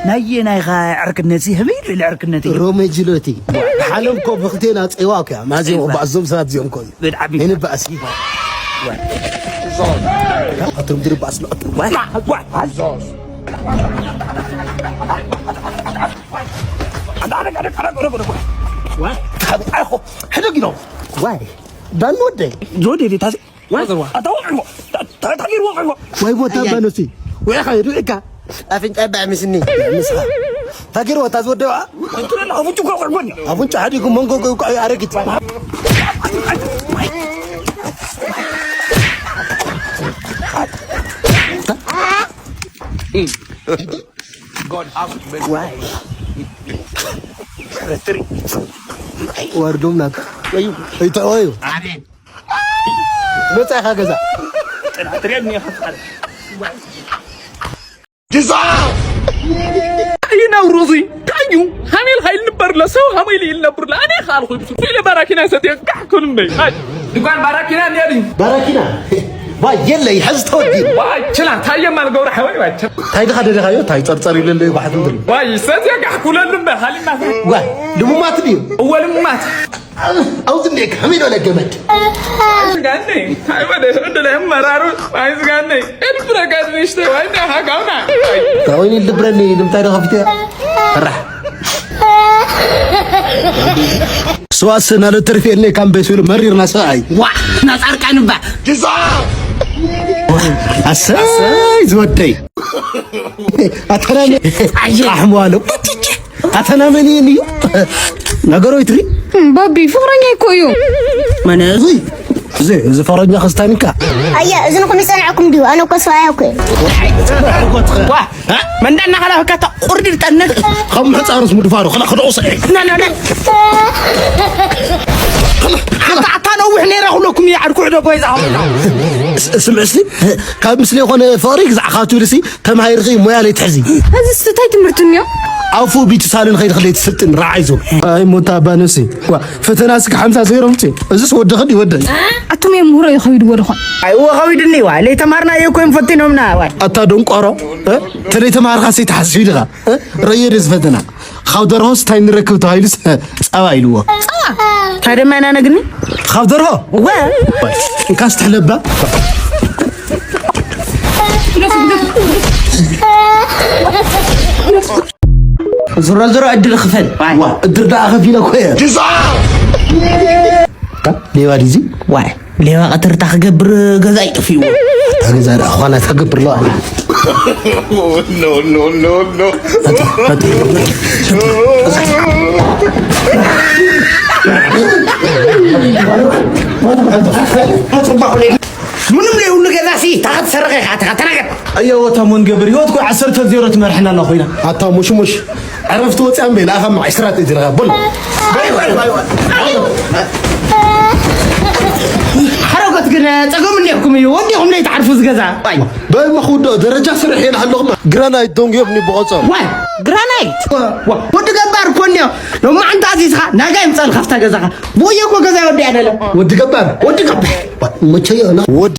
ናየ ናይኻ ዕርክነት ሲ ህበይ ልዕሊ ዕርክነት እዩ። ሮሜ ጅሎቲ። ሓሎም እኮ ብክልቴና ጸይዋ እኮ እያ። ማዚ እባ። እኮ ብኣዞም ሰባት እዚኦም እኮ እዩ። ብጣዕሚ። ይንባእስ። ኣቶም ድርባስ ነው። ዋይ፣ ዋይ፣ ዋይ። ሕደግ ነው። ዋይ፣ ባንወደይ። ጆዴ ቤታሲ። ዋይ፣ ዋይ። ኣታ ወቅዕዎ። ታ-፣ ታ-፣ ታጊር ወቅዕዎ። ዋይ፣ ቦታ ኣየ። ባኖሲ። ወይ ኸይዱ እካ። ኣፍንጫ ባዕምስኒ። ምስኻ። ታጊር ወታ ዝወደዋ። እንትለና ኣፍንጫ እኮ ወቅዕዎ። ኣፍንጫ ሓዲጉ መንጎ ጎ-፣ ጎ-፣ ኣረጊት። God have mercy. Why? ወርዶም ናት። እዩ። ይተወዩ። ኣቤት። መጻኻ ገዛ። ጥራጥሬ ነው ያፈቃል። ይናው ሮዚ ታዩ ሃሜል ኃይል ንበርለ ሰው ሃሜል ይል ነብርለ ኣነ ካልኩ ይብሱ ኢለ ባራኪና ሰት ያጋሕኩን ነይ። ድኳን ባራኪና እንዲያድኝ። ባራኪና። ዋይ የለይ፣ ሕዚ ተወዲ። ዋይ ችላ፣ ታየ ማል ገብረ ሓወይ፣ ዋይ ችላ። ታይ ድኻ ደደኻዮ? ታይ ጸርጸር ይለለዩ ባሕት እንድል። ዋይ ሰት ያጋሕኩለሉ እምበ፣ ሃሊና ሰት። ዋይ፣ ልሙማት ድዩ? እወ ልሙማት። ኣውዝ እንዴ ከመይ ዶ ለገመድ? ዋይ ስጋነይ፣ ታይ ወደ፣ እንደ ላይ መራሩ፣ ዋይ ስጋነይ፣ ኤልፍረ ጋድ ምሽተ፣ ዋይ እንደ ሃጋውና። ታ ወይኒ ልብረኒ፣ ልምታይ ዶ ከፊተ? ፈራሕ። ስዋስ ናለ ትርፊ የለ ካም በይ ሲሉ መሪርና ሰብኣይ። ዋ፣ ናጻርቃን እባ። ኣሰይ ዝወደይ። ኣተናመ ኣየ። ኣሕሙ ኣለው። ኣተናመኒ እዩ። ነገሮ ይትሪ። ባቢ፣ ፍቕረኛ እኮ እዩ። መነ? እዚ፣ እዚ፣ እዚ ፍቕረኛ ክስታኒካ። ኣየ፣ እዚ ንኹም ይሰንዐኩም ድዩ? ኣነ እኮ ስፋያ እኮ እየ። ዋ፣ መንዳና ካላ ህካታ ቁርዲ ጠነት። ከም መጻርስ ምድፋሩ፣ ከላ ከደቑ ሰዒ። ና፣ ና፣ ና። ኣታ፣ ኣታ ነዊሕ ነይራ ኩለኩም ይዓድኩ ዕዶ ጎይዛ። ስ-፣ ስምዕ እስቲ፣ ካብ ምስሊ የኾነ ፍቕሪ ግዛዕኻ ትብል ሲ፣ ተማሂርኺ ሞያ ለይትሕዚ። እዚ ስታይ ትምህርቲ እኒኦ? ኣፉ ቢቲ ሳሎን ኸይድ ኸለይ ትስልጥን ረዓይ ዞ። ኣይ ሞታ ኣባ ነፍሲ። ዋ፣ ፈተና ስክ ሓምሳ ዜሮ ምጽ። እዚስ ወደኸ ድዩ ወደይ? ኣቱም እዮም ምህሮ ይኸይድዎ ድኾን? ኣይ፣ እወ ኸዊድኒ ዋ። ለይተማርና እየ እኮ እዮም ፈቲኖምና ዋ። ኣታ ደንቋሮ፣ እ? ተለይተማርካ ሰይትሓስብ ኢልኻ፣ እ? ረየ ደዚ ፈተና። ካብ ደርሆስ እንታይ ንረክብ ተባሂሉስ፣ እ፣ ጸባ ኢልዎ። ጸባ? እንታይ ደማ ኢና ነግኒ? ካብ ደርሆ? እወ። እንካስ ትሕለባ። ዝሮ ዝሮ ዕድል ክፈል። ዋ፣ እድር ደኣ ከፊለ እኮ እየ። ሌባ ድዚ? ዋይ፣ ሌባ ቀትርታ ክገብር ገዛ ይጠፊእዎ። እታ ገዛ ደኣ ኳና ተገብር ኣለዋ። No, no, no, no. ምንም ዘይብሉ ገዛ ሲ፣ ታኸት ሰረቐ ኢኻ፣ ኣታ ተናገር። ኣየወ፣ እታ ሞን ገብር ህይወት እኮ ዓሰርተ ዜሮ ትመርሕና ኣላ ኮይና። ኣታ ሙሽሙሽ፣ ዕረፍቲ ወፂኣ እምበይ፣ ለኣኻ ማዕስራት እጅረኻ፣ በል። ሓረጎት ግን ጸገም እኒኦኩም እዩ፣ ወዲኹም ለይትዓርፉ ዝገዛ። ዋይ። በል፣ መኽውዶ፣ ደረጃ ስርሕ የለ ኣለኹም። ግራናይት ዶንግ ዮብ ንብቆጾ። ዋይ፣ ግራናይት። ዋ፣ ወዲ ገባር እኮ እኒኦ፣ ሎማዓንቲ ኣዚዝኻ፣ ናጋ ይምጸል ካብታ ገዛኻ። ቦየ እኮ ገዛ ወዲ ያደለ። ወዲ ገባር። ወዲ ገባር። መቸዮ፣ ና። ወዲ